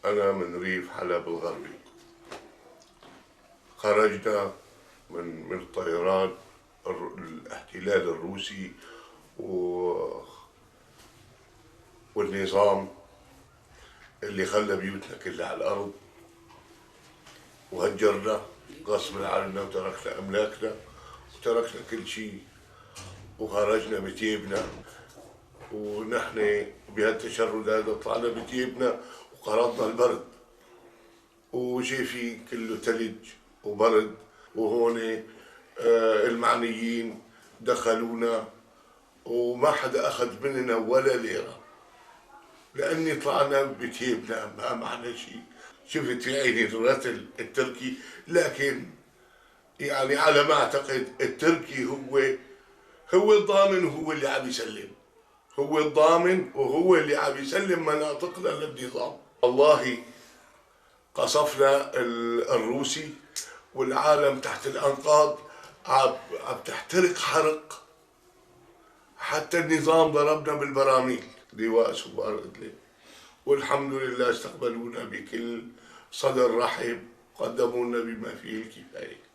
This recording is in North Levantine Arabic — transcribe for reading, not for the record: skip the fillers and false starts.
أنا من ريف حلب الغربي. خرجنا من الطيران الاحتلال الروسي والنظام اللي خلى بيوتنا كلها على الأرض، وهجرنا غصب عنا وتركنا أملاكنا وتركنا كل شيء وخرجنا بتيبنا. ونحن بهالتشرد هذا طلعنا بتيبنا وقرضنا البرد، وشايفين كله ثلج وبرد. وهون المعنيين دخلونا وما حدا أخذ مننا ولا ليرة، لأني طلعنا بتيبنا ما معنا شيء. شفت في عيني الرتل التركي، لكن يعني على ما أعتقد التركي هو الضامن وهو اللي عم يسلم، هو الضامن وهو اللي عم يسلم مناطقنا للنظام. والله قصفنا الروسي والعالم تحت الأنقاض عم تحترق حرق، حتى النظام ضربنا بالبراميل. لواء ثوار إدلب، والحمد لله استقبلونا بكل صدر رحب، قدموا لنا بما فيه الكفاية.